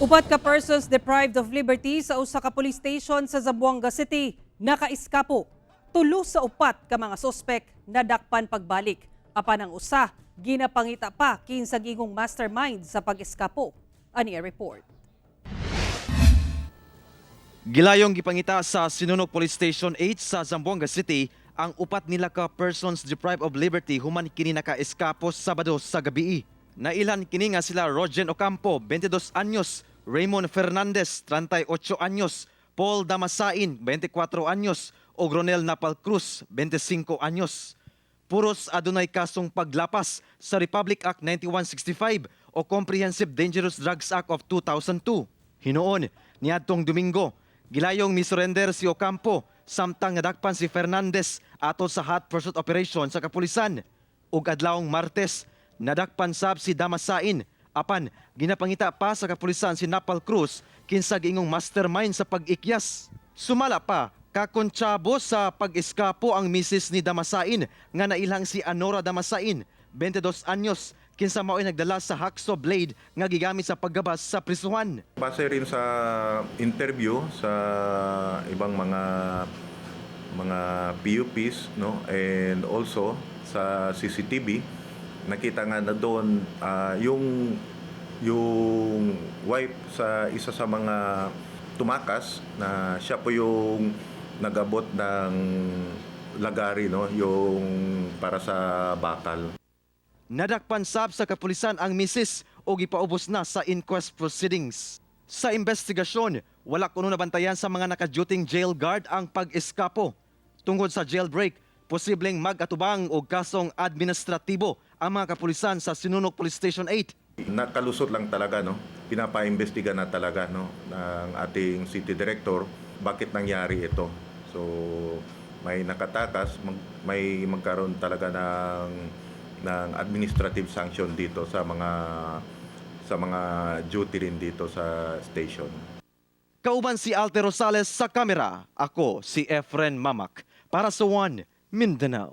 Upat ka persons deprived of liberty sa usa ka police station sa Zamboanga City nakaiskapo. Tulo sa upat ka mga sospek nadakpan pagbalik. Apan ang usa ginapangita pa kinsa gingong mastermind sa pag-eskapo. Ani a report. Gilayong gipangita sa Sinunoc Police Station 8 sa Zamboanga City ang upat nila ka persons deprived of liberty human kini naka-eskapo Sabado sa gabii. Nailan kini nga sila Rogen Ocampo, 22 anyos, Raymond Fernandez, 38 anyos, Paul Damasain, 24 anyos, ug Ronel Napal Cruz, 25 anyos. Puros adunay kasong paglapas sa Republic Act 9165 o Comprehensive Dangerous Drugs Act of 2002. Hinuon, niadtong Domingo, gilayong misurrender si Ocampo samtang nadakpan si Fernandez atol sa hot pursuit operation sa kapulisan. Ug adlawng Martes, nadakpan sab si Damasain apan ginapangita pa sa kapulisan si Napal Cruz kinsa giingong mastermind sa pag-ikyas. Sumala pa, kakontsabo sa pag-eskapo ang misis ni Damasain nga nailang si Anora Damasain, 22 anyos, kinsa mao'y nagdala sa hacksaw blade nga gigamit sa paggabas sa prisuhan. Base rin sa interview sa ibang mga PUPs, no, and also sa CCTV, nakita nga na doon yung wife sa isa sa mga tumakas na siya po yung nagabot ng lagari, no, yung para sa bakal. Nadakpan sab sa kapulisan ang misis o gipaubos na sa inquest proceedings. Sa investigasyon, wala kuno nabantayan sa mga naka-dutyng jail guard ang pag-eskapo. Tungod sa jailbreak, posibleng mag-atubang og kasong administratibo ang mga kapulisan sa Sinunoc Police Station 8. Nakalusot lang talaga, no. Pinapaimbestiga na talaga, no, ng ating city director bakit nangyari ito. So may nakatakas, may magkaroon talaga ng administrative sanction dito sa mga duty rin dito sa station. Kauban si Alte Rosales sa kamera. Ako si Efren Mamak para sa One Mindanao.